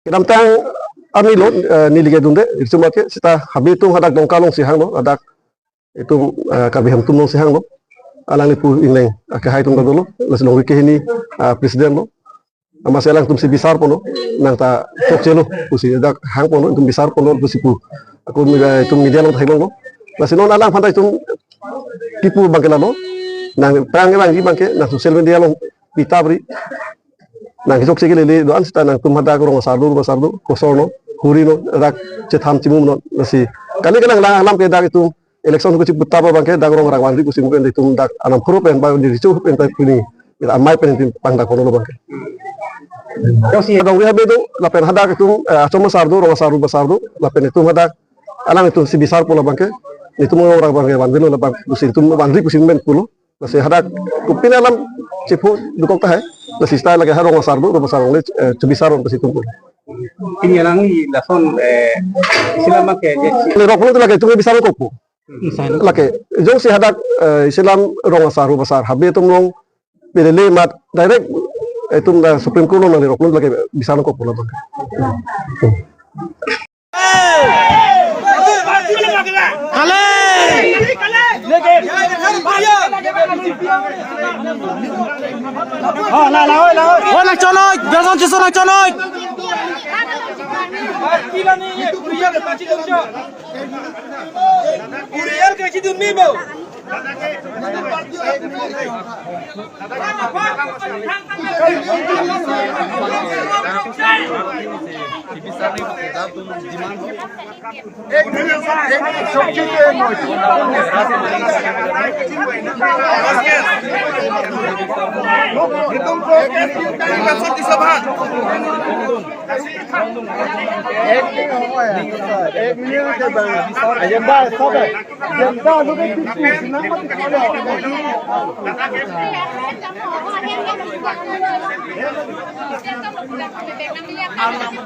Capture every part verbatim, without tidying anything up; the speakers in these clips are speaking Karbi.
Kedamtang arni lo, eh, neli ke dunde, itum ke seta habe atum hadak Dongka alongsi hanglo, hadak itum, eh, Karbi Hemtum alongsi hanglo. Alangli pu ingleng, eh, kehai atum ta dolo, lasi longri kehini, eh, president lo. Amatsi alangtum si bisar ponlo, nang ta chokchelo, pusi dak hang ponlo, itum bisar ponlo, pusi pu. Ako mi-, eh, itum media along ta theklonglo. Lasi non alangphan ta itum kipu abangke lalo, nang prang abang abangke, nang social media along pita pri. Nang kechokche kelele do-an seta nangtum hadak rong asar do, rong asar do, kosor no, huri no, dak chethan chimum no, lasi. Kali ke nang lang alam ke dak itum election ko chiputa abangke dak rong rang vanri pusi pen itum dak anam phuru pen ba di richu pen ta pini. Amei pen itum pangdak kono lo abangke. Yo si dong habe do, lapen hadak itum, eh, achom asar do, rong asar do, basar do, lapen itum hadak alang itum si bisar ponlo abangke. Itum rong rang abangke vanvelo labang pusi itum vanri pusi pen pulo. Lasi hadak kopine alam chepho dokok tahai. Lasi seta lake ha rong asar do, rong asar along le, eh, chebisar on pusi itum pu. Pini alangli lason, eh, isi alam ke je si. Lake rok pulo lake itum bisar kokpo. Lake jongsi hadak, eh, isi alam rong asar, rong asar, habe atum along pelele mat direct itum ta Supreme Court along nangli rok pulo lake bisar kokpo labang. Kale! Oh, la, la, oh, la, oh. Oh, nangchonoi, Belson Tisso nangchonoi.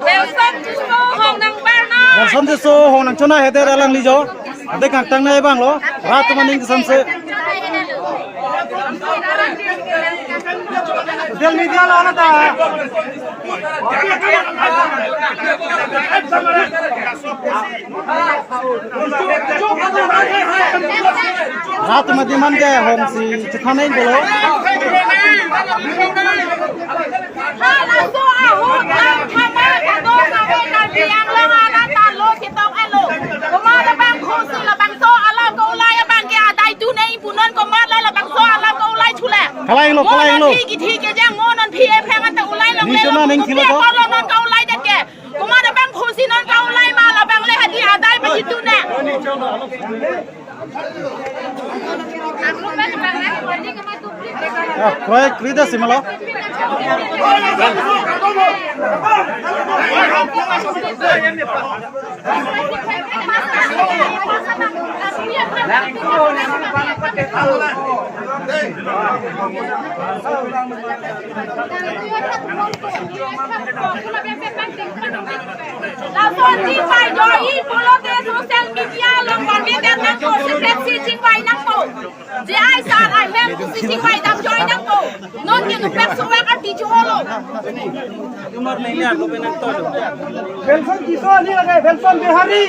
Belson Tisso hong nangbar non. Belson Tisso hong nangchonoi hedi alangli jo. Hedi kangtang nai abang lo. Rat atum aning kesamse. Social media lo na ta. Rat atum demand ke hong si chethan nai pulo. Halaso ahut athama kadokave Karbi Anglong arat ta lo chetong alo. Komat abang phosi labangso alam ke-ulai abangke adai tu nai pu non komat la labangso alam ke-ulai chule. Kalailo, kalailo. Ngo non phi kithi kejang, ngo non phi epheng anta ulai longle. Ni chuna lo, ning kopi thilo to. Apor lo non ke-ulai det ke. Komat abang phosi non ke-ulai ma labang le hadi adai ma itu na. Ah, proyek rida si malo. Lason chingvai joi pulote social media along bang-e nangpo, secretary chingvai nangpo. J I sir ahem pusi chingvai dam joi nangpo. Non ke nupek suwak ati chuholo. Belson Tisso ni lage, Belson Bihari.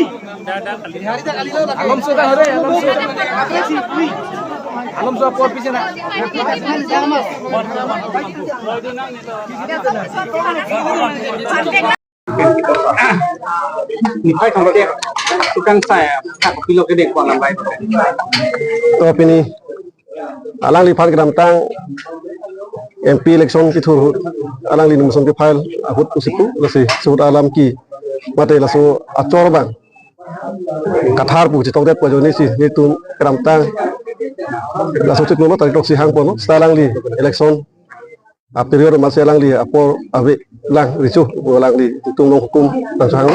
Alomso ka here, Alomso. Alomso apor piche na. Niphai kanglo dia. Tukang saya, tak pilok ini kuang lambai. To pini alangliphan kedamtang M P election kethur ahut alangli nomination ke-file ahut pusi pu, lasi suhut alam ke mate laso achor abang kathar pu chetongdet pu ajoine si netum kedamtang laso chiklo lo tarik throksi hang ponlo, seta alangli election a-period amatsi alangli apor ave lang richu pu alangli itum along hukum nangchehanglo.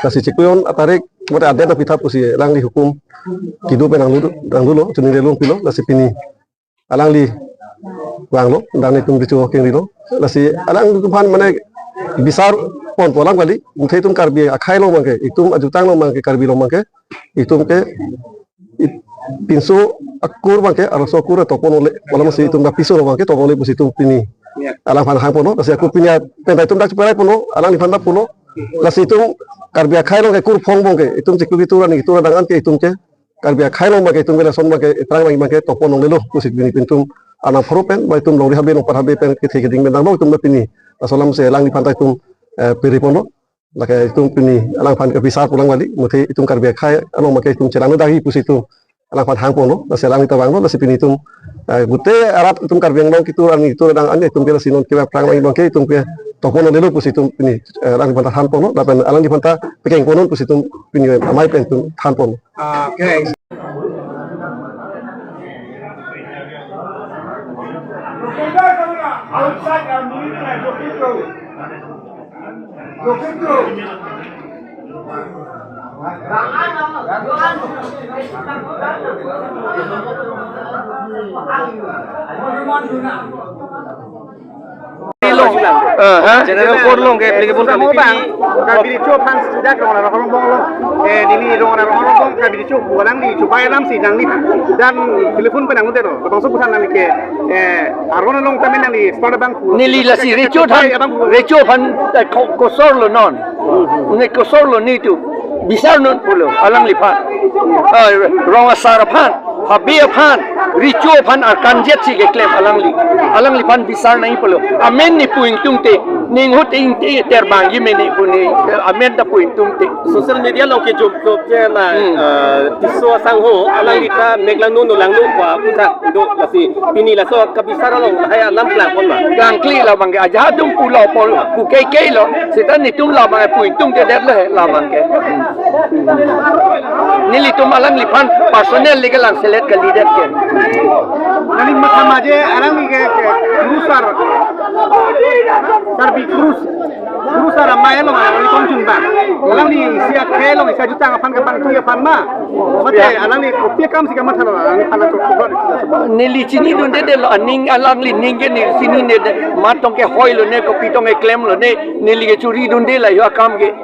Lasi chiklo-an atarik mate adet apitha pusi alangli hukum kedo pen nanglu, nanglulo, chuning lelung pilo, lasi pini alangli vanglo, dang netum richu kengrilo. Lasi alangliphan mane bisar ponpo alam kali, muthe itum Karbi akhei along abangke, itum ajutang along abangke, Karbi along abangke, itum ke it-, pinso akur abangke, arloso akur tokpon ole, wala masi itum ta piso abangke tokpon ole pusi itum pini. Ya. Alangphan hang ponlo, lasi ako pini a-, pen ta itum dak cheperai ponlo, alangliphan ta pulo. Lasi itum Karbi akhei along ke kurphong abang ke itum chiklo kitur ani kitur adang an ke itum ke Karbi akhei along abang ke itum ke lason abang ke terang abang ke topon longlelo pusi pini itum Arnam pharo pen ba itum longri habe longpat habe pen kethe keding pen danglo itum pini laso alam si alangliphan ta itum eh, piri ponlo. Lake itum pini alangphan ke bisar pulang kali, muthe itum Karbi akhei along abang ke itum chelang dagi pusi itum alangphan hang ponlo, lasi alang ta vanglo, lasi pini itum eh, gute arat itum Karbi Anglong kitur ani kitur adang an itum ke lasi non ke aphrang abang ke itum ke topon longlelo pusi itum pini eh, alangliphan ta than ponlo, lapen alangliphan ta pekeng ponlo pusi itum pini amei pen itum than ponlo. Okay. General court along ke applicable kali. Samo bang, Karbi Recho aphan sida ke orang orang bong lo. Eh, neli orang orang bong Karbi Recho bukan di coba alam si nangli dan telepon pen nangte lo. Bangso bukan nangli ke eh arong along kami nangli sepada bang. Neli lasi Recho than, Recho aphan eh, ko- kosor lo non. Ne kosor lo netum. Bisar non pulo alangliphan. Eh, rong asar aphan, habe aphan, Recho aphan arkanjet si keklem alangli. Alangliphan bisar nangji pulo. Amen ne pu ingtungte, ne inghut ingte terbang ji me ne pu ne, amen ta pu ingtungte. Social media along ke jom jom je na Hmm. eh, Tisso asangho alangli ta meklangno nolangno pa puthak do lasi pini laso kabisar along hai alam klang pon ma. Kangkli labang ke ajahak atum pulo pol pu keke lo. Seta netum labang ke pu ingtungte det lo he labang ke. Nelitum alangliphan personal legal lang selet kali det ke. Nangli matha maje alangli ke ke Kurusar Karbi Kurus Kurusar amei along alangli kongchun bang. Alangli isi akhei along isi ajutang aphan ke bang tuya aphan ma. Mate alangli kopi akam si kamatha lo alangli aphan to kubon. Neli chinidunde det lo aning alangli ning ke neli chinine det. Mat tong ke hoi lo ne kopi tong ke klem lo ne neli ke churidunde la yo akam ke.